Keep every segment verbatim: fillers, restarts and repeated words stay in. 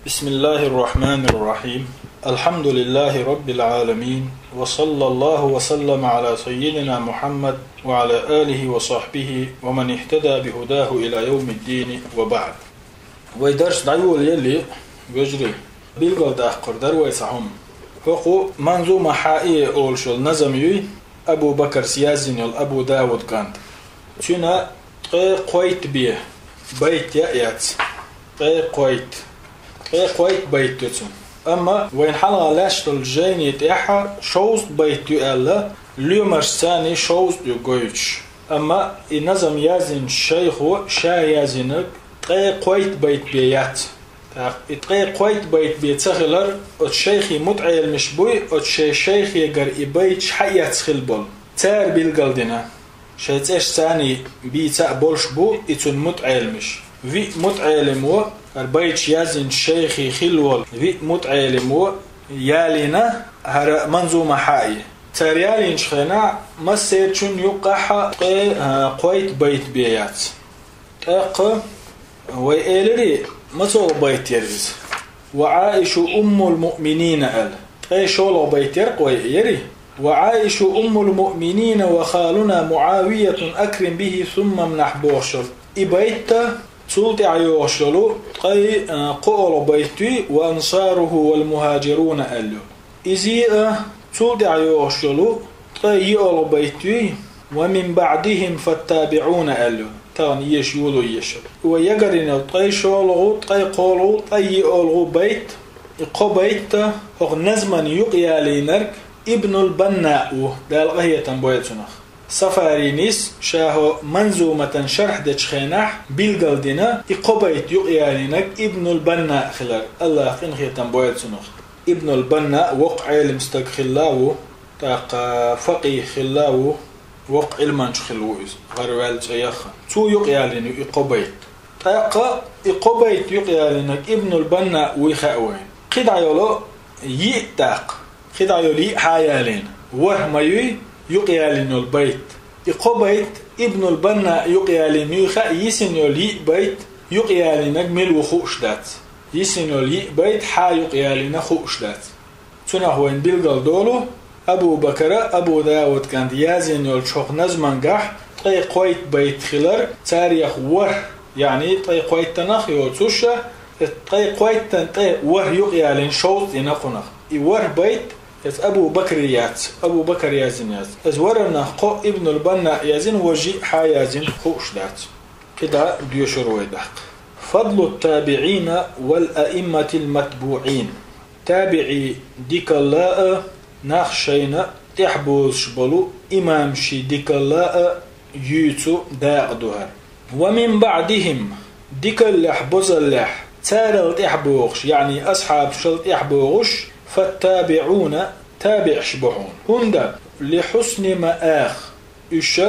بسم الله الرحمن الرحيم. الحمد لله رب العالمين. وصلى الله وسلم على سيدنا محمد وعلى آله وصحبه ومن اهتدى بهداه إلى يوم الدين وبعد. Вай дарс дӀайолаелли, вежарий, билгалдаккхар дар вай цхьа хӀума. ХӀокху Манзума Хьаие олуш йолу назам юй, Абу Бакарс яздина йолу Абу Дауд кӀант. Цуьнан ткъе кхойтта бен байт яц. Ткъе кхойтта. Ткъе кхойтта байт ю цуьнан. Амма вайна хьалха лаьтташ долчу жайни тӀехь шовзткъа байт ю аьлла, лоьмаршца шовзткъа ю гойтуш. Амма и назам яздинчу шайхо ша яздинарг ткъе кхойтта байт бен яц. ТӀаккха и ткъе кхойтта байт бен ца хилар, оцу шайхи мутаӀеламаш буй, оцу шайн шайхегара и байташ хьаэцна хилла болу. Цара билгалдина. Шайн цӀерш царний бийца а болуш бу и цуьнан мутаӀеламаш. Виъ мутаӀелам ву, хӀара байташ яздинчу шайхи хилла волу виъ мутаӀелам ву, ялийна хӀара Манзума Хьаие. Цара ялийначу хенахь массерчун юккъахь ткъе, а, кхойтта байт бен яц. ТӀаккха вай элира, мацалла байт яра иза. «Ва Ӏаишу уммул муъминина» аьлла. Ткъе шолгӀа байт яра-кх вай яра. «Ва Ӏаишу уммул муъминина ва халуна Муавиятун акрим бихи сумма мнахь» бохуш йолу и байт а, цул тӀаьхьа йогӀуш йолу ткъе, а, кхоалгӀа байт юй, «ва ансаруху вал мухаджируна» аьлла йолу. Иза а, цул тӀаьхьа йогӀуш йолу ткъе йоьалгӀа байт юй, «ва мин баъдихим фаттабиӀуна» аьлла йолу. Тахана еш йолу еш. Вай ягарйина йолу ткъе шолгӀа, ткъе кхоалгӀа, ткъе йоьалгӀа байт, и кхо байт а хӀокху назмана юкъаялийнарг Ибнул Баннаъ ву, Дала къинхетам бойла цунах. Сафаринис ша хӀокху Манзуматан шархь дечу хенахь билгалдина и кхо байт юкъаялийнарг Ибнул Баннаъ хилар, Аллах къинхетам бойла цунах. Ибнул Баннаъ воккха Ӏелам стаг хилла а ву, тӀаккха факъихӀ хилла а ву, воккха Ӏилманча хилла ву иза, гӀараваьлла цӀе яххана. Цо юкъаялийна ю и кхо байт. ТӀаккха и кхо байт юкъаялийнарг Ибнул Баннаъ вуй хаьа вайна. КхидӀа йолу йиъ тӀаккха. КхидӀа йолу йиъ хьаялийна. ВорхӀ ма юй юкъаялийна йолу байт. И кхо байт Ибнул Баннаъ юкъаялийна юй хаьа, йисина йолу йиъ байт юкъаялийнарг мила ву хууш дац. Йисина йолу йиъ байт хьа юкъаялийна хууш дац. Цунах вайна билгал долу, Абу Бакара, Абу Дауд кӀант яздина йолчу хӀокху назмангахь ткъе кхойтта байт хилар, царех ворхӀ, яъни ткъе кхойттанах йоцуш, ткъе кхойттан тӀе ворхӀ юкъаялийна шовзткъа йина кхунах. И ворхӀ байт иза Абу Бакри яц, Абу Бакар яздина яц. Иза ворхӀаннах кхоъ Ибнул Баннаъ яздина, важа йиъ хьа яздина хууш дац. КхидӀа доьшур вай даккха. Фадлу ттабиӀина вал аимматил матбуӀин. ТабиӀий дикалла а, нах шайна тӀаьхьабозуш болу имамаший дикалла а юьйцу дакъа ду хӀара. Ва мин баъдихим, дикаллехь, бозаллехь, царал тӀаьхьабогӀуш, яъни асхьабашал тӀаьхьабогӀуш, фаттабиӀуна, табиӀаш бу хьуна. ХӀунда? Ли хьусни маах, уьш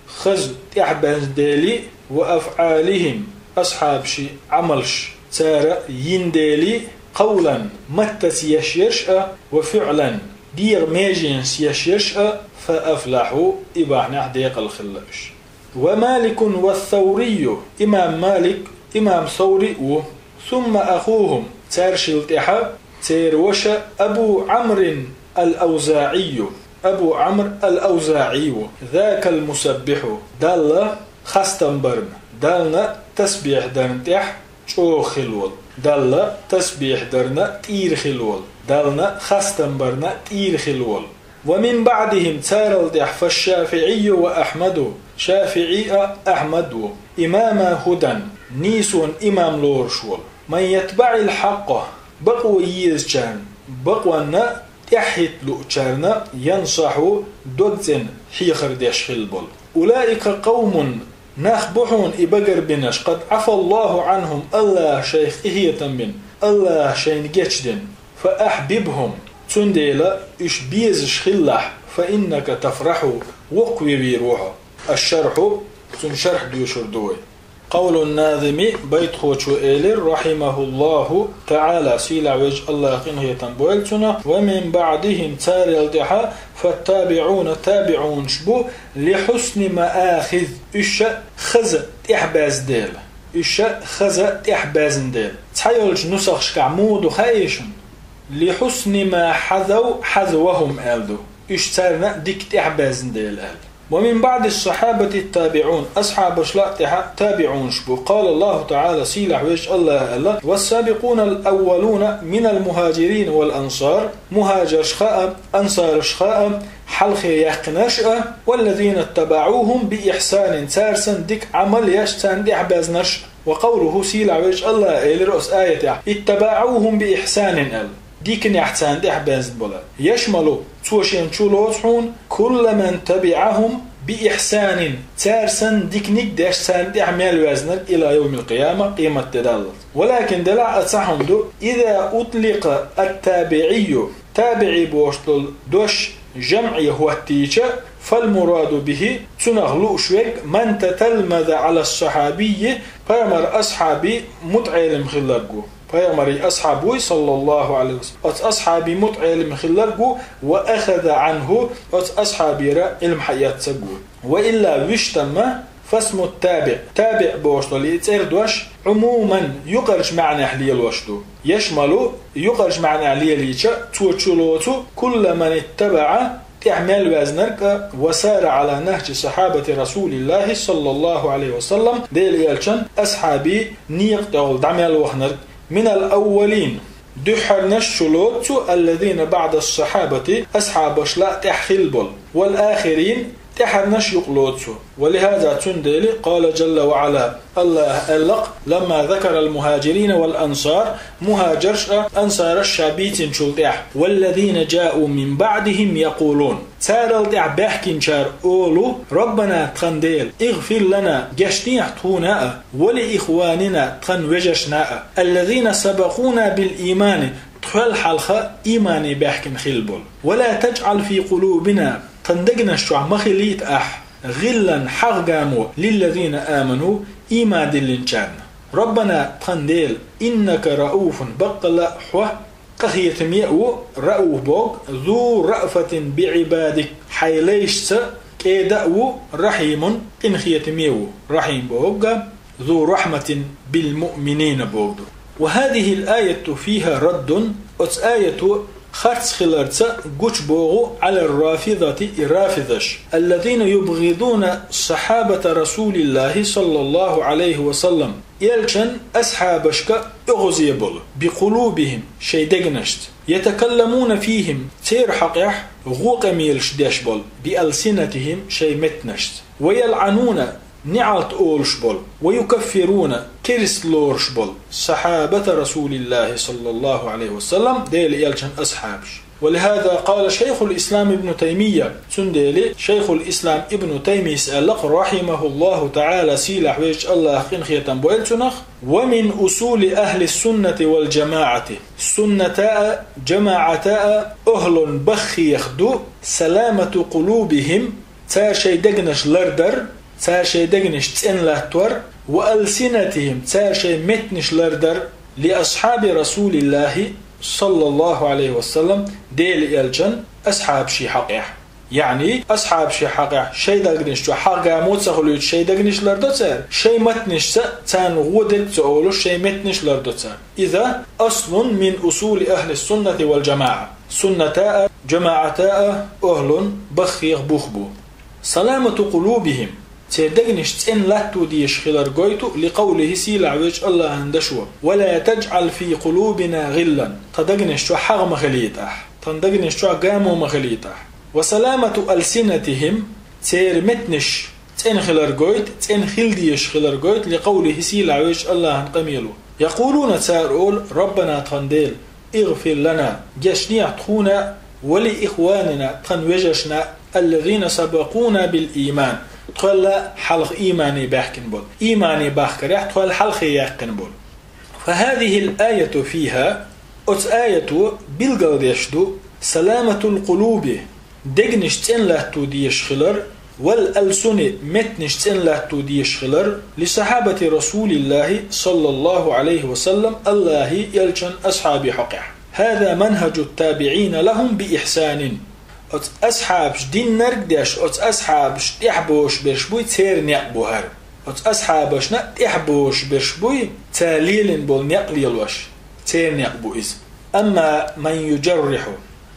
хаза тӀаьхьабаздели, ва афӀалихим, асхьабаший Ӏамалш цара йиндели, къавлан, маттаца еш ерш а, ва фиӀлан, дегӀан меженаш еш ерш а, фа афлахьу, и бахьанехь декъала хилла уьш. Ва Маликун ва Саурийю, имам Малик, имам Саури а ву, сумма ахухум, цаьршил тӀаьхьа церан ваша Абу Ӏамрин ал-АвзаӀийю, Абу Ӏамр ал-АвзаӀий ву, закал мусаббихьу, Далла хастам барна, Дална тасбихь дарна тӀехь чӀогӀа хилла волу, Далла тасбихь дарна тӀера хилла волу, Дална хастам барна тӀера хилла волу. Ва мин баъдихим, царал тӀехь, фаш-ШафиӀийю ва Ахьмаду, ШафиӀий а, Ахьмад ву, имама хӀудан, нийсонан имам лоруш волу. Ман ятбаӀил хьакъа, бакъо езачарна, бакъонна тӀаьхьахӀитта луучарна, янсахьу, дог цӀена хьехар деш хилла болу. Улаика къавмун, нах бу хьуна и багарбинарш, къад Ӏафаллаху Ӏанхум, Аллаха шайх къинхетам бина, Аллаха шайна гечдина. Фа ахьбибхум, цундела уьш безаш хилалахь, фа иннака тафрахьу, воккхавевийр ву хьо. Аш-шархьу, цуьнан шархь доьшур ду вай. Къавлун-назими, байтхочо элира, рахьимахуллаху таӀала, сийлахь везачу Аллаха къинхетам бойла цунах, ва мин баъдихим, царел тӀаьхьа, фаттабиӀуна, табиӀунаш бу, ли хьусни маахиз, уьш хаза тӀаьхьабаздела. Уьш хаза тӀехьабаьзна дела. Цхьайолчу нусахашкахь муха ду хаьий шуна? «لحسن ما حذوا حذوهم», аьлла ду. Уьш царна дика тӀехьабаьзна дела аьлла. «ومن بعد الصحابة التابعون», асхьабашла тӀехьа табиӀунаш бу. قال الله تعالى, сийлахь везачу АллахӀа аьлла: «والسابقون الأولون من المهاجرين والأنصار», мухӀажарш а, ансараш а, хьалхе яьккхинарш а, «والذين اتبعوهم بإحسان», цара санна дика Ӏамал еш, царна тӀехьабаьзнарш а. «وقوله», сийлахь везачу АллахӀа элира оцу аятехь: «اتبعوهم بإحسان», аьлла. Диканехь царна тӀехьабаьзна болу. «يشمل», цо шена чу лоцу хьуна, «كل من تبعهم بإحسان», цара санна диканиг деш, царна тӀехь мел ваьзнарг, «إلى يوم القيامة», къематде даллалц. «ولكن», делахь а цхьа хӀума ду, «إذا أطلق التابعي», табиӀи бохуш долу дош жамӀе хӀоттийча, «فالمراد به», цунах лууш верг, «من تتلمذ على الصحابي», пайхамар асхьаби мутаӀелим хилларг ву. Пайхамарий асхьаб вуй, саллаллаху Ӏалайхи ва саллам, оцу асхьабий мутаӀелим хилларг ву, «وأخذ عنه», оцу асхьабера Ӏилма хьаэцнарг ву. «وإلا», вуьштамма, «فاسم التابع», табиӀ бохуш долу и цӀердош, «عموما», юкъарчу маьӀнехь лелош ду. «يشمل», юкъарчу маьӀнехь лелийча, цо чу лоцу, «كل من اتبع», тӀехь мел ваьзнарг а, «وسار على نهج صحابة رسول الله صلى الله عليه وسلم», Делан элчан асхьабий некъа тӀехула дӀа мел ваханарг, «من الأولين», дуьххьарнаш чу лоцу, «الذين بعد الصحابة», асхьабашла тӀехь хилла болу, «والآخرين», тӀаьхьарнаш юкъа лоцу. «ولهذا», цундела, «قال جل وعلا», АллахӀа аьлла-кх: «لما ذكر المهاجرين والأنصار», мухӀажарш а, ансараш а ша бийцинчул тӀаьхьа, «والذين جاءوا من بعدهم يقولون», царал тӀаьхьа баьхкинчара олу: «ربنا», тхан Дела, «اغفر لنا», гечдехьа тхуна а, «ولإخواننا», тхан вежаршна а, «الذين سبقونا بالإيمان», тхол хьалха иймане баьхкина хилла болу, «ولا تجعل في قلوبنا», тхан дегнаш чохь ма хилийта ахь, «غلا», хьагӀ гамо, «للذين آمنوا», ийман диллинчарна. «ربنا», тхан Дела, «إنك رءوف», баккъалла а хьо къинхетаме а ву, «رءوف» боху, «ذو رأفة بعبادك», хьайн лайшца кӀеда а ву, «رحيم», къинхетаме а ву, «رحيم» боху, «ذو رحمة بالمؤمنين» боху ду. «وهذه الآية فيها رد», оцу аято харц хиларца гучубогӀу, «على الرافضة», и рафидаш, «الذين يبغضون صحابة رسول الله صلى الله عليه وسلم», элчан асхьабашка оьгӀазе болу, «بقلوبهم», шайн дегнашца, «يتكلمون فيهم», церан хьокъехь гӀо къамелаш деш болу, «بألسنتهم», шайн меттанашца, «ويلعنون», неӀалт олуш болу, «ويكفرون», керста лоруш болу, «صحابة رسول الله صلى الله عليه وسلم», Делан элчан асхьабаш. «ولهذا قال شيخ الإسلام ابن تيمية», цундела Шайхул-Ислам Ибну Таймийс аьлла-кх, «رحمه الله تعالى», сийлахь везачу АллахӀа къинхетам бойла цунах: «ومن أصول أهل السنة والجماعة», сунната а, жамаӀата а охӀлун баххех ду, «سلامة قلوبهم», цара шайн дегнаш лардар, цара шайн дегнаш цӀена латтор, «وألسنتهم», цара шайн меттанаш лардар, «لأصحاب رسول الله صلى الله عليه وسلم», Делан элчан асхьабашийн хьокъехь. Яъни, асхьабашийн хьокъехь шайн дегнаш чохь хьагӀ гамо ца хуьлуьйтуш шайн дегнаш лардо цара, шайн меттанашца царна гӀо дерг ца олуш шайн меттанаш лардо цара. «إذا أصل من أصول أهل السنة والجماعة». Сунната а, жамаӀата а охӀлун баххех бух бу. «سلامة قلوبهم», церан дегнаш цӀена латто дезаш хилар гойту, «لقوله», сийлахь везачу АллахӀан дашо: «ولا تجعل في قلوبنا غلا», тхан дегнаш чохь хьагӀ ма хилийта ахь, тхан дегнаш чохь гамо ма хилийта ахь. «وسلامة ألسنتهم», церан меттанаш цӀена хилар гойту, цӀена хила дезаш хилар гойту, «لقوله», сийлахь везачу АллахӀан къамело: «يقولون», цара олу: «ربنا», тхан Дела, «اغفر لنا», гечдехьа тхуна а, «ولإخواننا», тхан вежаршна а, «الذين سبقونا بالإيمان», тхол хьалха иймане баьхкина болу, иймане бахкарехь тхол хьалхе яьккхина болу. «فهذه الآية فيها», оцу аято билгалдеш ду, «سلامة القلوب», дегнаш цӀена латто дезаш хилар, «والألسن», меттанаш цӀена латто дезаш хилар, «لصحابة رسول الله صلى الله عليه وسلم», АллахӀан элчан асхьабийн хьокъехь. «هذا منهج التابعين لهم بإحسان». Оцу асхьабаш диннарг деш, оцу асхьабаш тӀехь бохуш берш буй, церан некъ бу хӀара. Оцу асхьабашна тӀехь бозуш берш буй, цара лелийна болу некъ лелош, церан некъ бу иза. Амма ман юджарриху,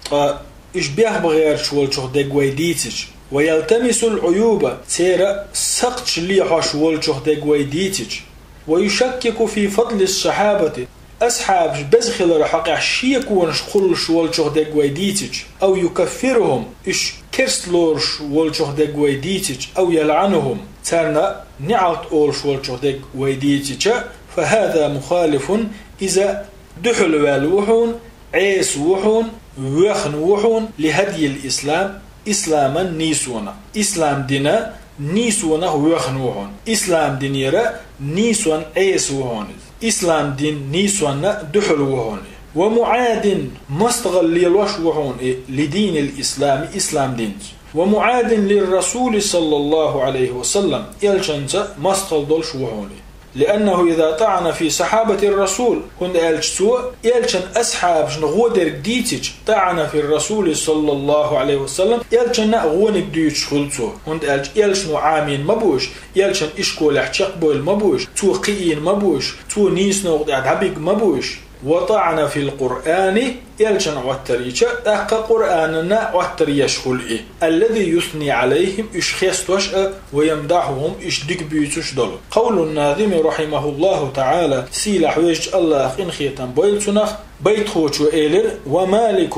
ткъа уьш бехбан гӀерташ волчух дерг вай дийцича, ва ялтамисул Ӏуюба, церан сакхташ лехьош волчух дерг вай дийцича, ва юшаккику фи фадлис сахьабати, асхьабаш беза хилар хьокъехь шеконаш кхуллуш волчух дерг вай дийцича, ав юкаффирухум, уьш керста лоруш волчух дерг вай дийцича, ав ялъанухум, царна неӀалт олуш волчух дерг вай дийцича, фа хӀаза мухалифун, иза дуьхьал ваьлла ву хьуна, Ӏеса ву хьуна, воьхна ву хьуна, лихӀадйил ислам, исламан нийсонах. Ислам дина нийсонах воьхна ву хьуна. Ислам динера нийсон Ӏеса ву хьуна иза. Ислам дин нийсонна дуьхьал ву хьуна и. Ва муӀадин, мостагӀалла лелош ву хьуна и, лидинил ислами, ислам динца. Ва муӀадин лир-расули саллаллаху Ӏалайхи ва саллам, элчанца мостагӀалла долуш ву хьуна и. لأنه إذا طعن في صحابة الرسول, хӀунда аьлча цо элчан асхьабашна гӀо дерг дийцича, طعن في الرسول صلى الله عليه وسلم, элчанна а гӀониг дуьйцуш хуьлу цо. ХӀунда аьлча элчано Ӏамийна ма бу уьш, элчан ишколехь чекхбевлла ма бу уьш, цо кхиийна ма бу уьш, цо нийсонна тӀехь дӀабигна ма бу уьш. وطعن في القرآن, элчанна Ӏоттар йича, тӀаккха Къуръананна Ӏоттар еш хуьлу и. الذي يثني عليهم, уьш хестош а, ويمدحهم, уьш дика буьйцуш долу. قول الناظم رحمه الله تعالى, сийлахь везачу Аллаха къинхетам бойла цунах, байтхочо элира: ومالك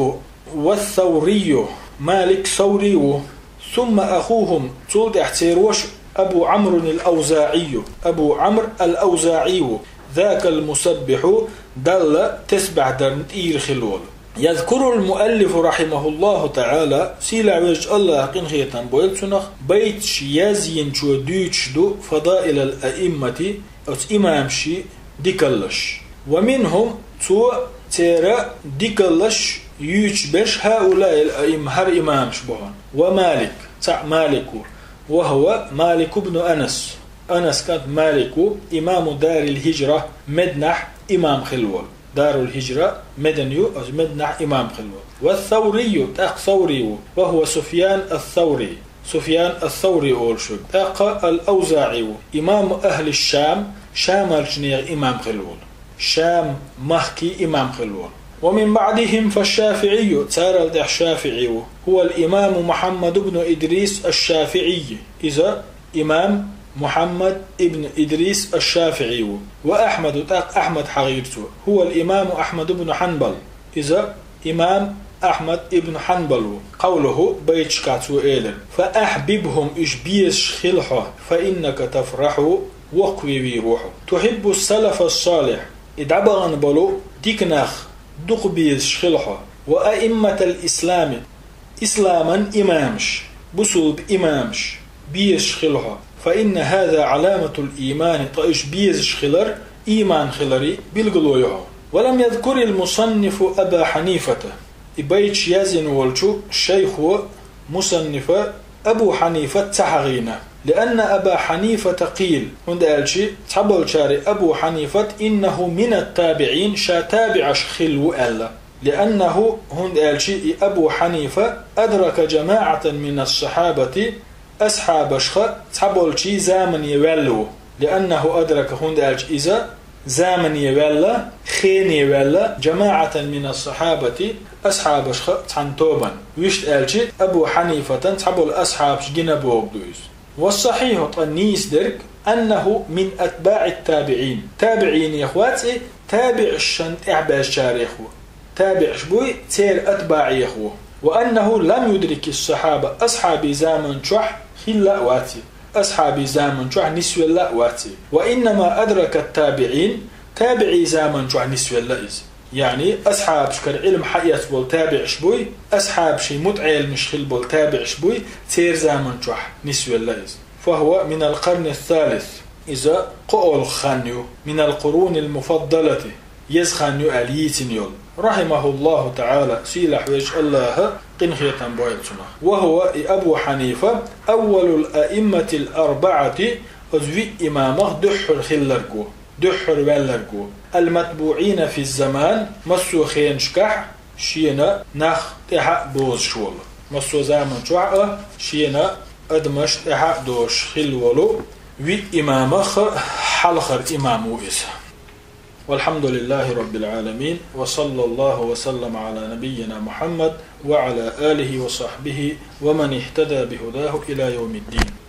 والثوري, Малик Саври ву, ثم أخوهم, цул тӀаьхьа церан ваша أبو عمرو الأوزاعي, Абу Ӏамр ал-АвзаӀи ву, ذاك المسبح, Далла тесбехь дарна тӀера хилла волу. يذكر المؤلف رحمه الله تعالى, сийлахь везачу Аллаха къинхетам бойла цунах, байташ язйинчо дуьйцуш ду فضائل الأئمة, оцу имамашийн дикаллаш. ومنهم, цо церан дикаллаш юьйцуш берш هؤلاء الأئمة, хӀара имамаш бу хьуна. ومالك, цхьаъ Малик ву, وهو مالك بن أنس, Анас кӀант Малик ву, إمام دار الهجرة, Мединахь имам хилла волу. Дарул-Хиджра Медина ю, оцу Мединахь имам хилла волу. والثوري, тӀаккха Саври ву, وهو سفيان الثوري, Суфьян ас-Саври олуш верг. ТӀаккха ал-АвзаӀи ву, имаму ахӀли Шам, Шамалчу нехан имам хилла волу. Шам махкийн имам хилла волу. ومن بعدهم فالشافعي, царал тӀаьхьа ШафиӀи ву, هو الإمام محمد بن إدريس الشافعي, иза имам Мухьаммад ибн Идрис аш-ШафиӀи ву. وأحمد, тӀаккха Ахьмад хьахийра цо, هو الإمام أحمد بن حنبل, иза имам Ахьмад ибн Хьанбал ву. قوله, байташкахь цо элира: فأحببهم, уьш безаш хила хьо, فإنك تفرح, воккхаве вийр ву хьо. تحب السلف الصالح, и дӀабахана болу дика нах дукха безаш хила хьо. وأئمة الإسلام, исламан имамаш, бусулба имамаш безаш хила хьо. فإن هذا علامة الإيمان, ткъа уьш безаш хилар, иман хиларе билгало ю хьо. ولم يذكر المصنف أبا حنيفة, и байташ язйина волчу шайхо, мусаннифа, Абу Хьанифат ца хьахийна. لأن أبا حنيفة قيل, хӀунда аьлча цхьаболчара Абу Хьанифат إنه من التابعين, ша табиӀаш хилла ву аьлла. لأنه, хӀунда аьлча и Абу Хьанифа أدرك جماعة من الصحابة, асхьабашха цхьаболчийн замане ваьлла ву. لأنه أدرك, хӀунда аьлча иза замане ваьлла, хене ваьлла, جماعة من الصحابة, асхьабашха цхьана тобан. Вуьшта аьлча, Абу Хьанифатан цхьаболу асхьабаш гина бохург ду иза. والصحيح, ткъа нийса дерг, أنه من أتباع التابعين. ТабиӀинех вац и, табиӀашна тӀаьхьабаьжначарех ву. ТабиӀаш буй, церан атбаӀех ву. وأنه لم يدرك الصحابة, асхьабийн заман чохь хилла а вац и, асхьабийн заман чохь нисвелла а вац и. وإنما أدرك التابعين, табиӀийн заман чохь нисвелла иза. Яъни, асхьабашкара Ӏилма хьаэцна болу табиӀаш буй, асхьабийн мутаӀеламаш хилла болу табиӀаш буй, церан заман чохь нисвелла иза. فهو من القرن الثالث, иза кхоалгӀа хан ю, من القرون المفضلة, еза хан ю аьлла йийцина йолу. رحمه الله تعالى, сийлахь везачу Аллаха къинхетам бойла цунах. وهو, и Абу Хьанифа, أول الأئمة الأربعة, оцу виъ имамах дуьххьара хилларг ву, дуьххьара ваьлларг ву. المتبوعين في الزمان, массо а хенашкахь шена нах тӀаьхьа а бозуш волу. Массо а заман чохь а шена адамаш тӀаьхьа а дозуш хилла волу Виъ имамах хьалхара имам ву иза. والحمد لله رب العالمين، وصلى الله وسلم على نبينا محمد وعلى آله وصحبه ومن اهتدى بهداه إلى يوم الدين.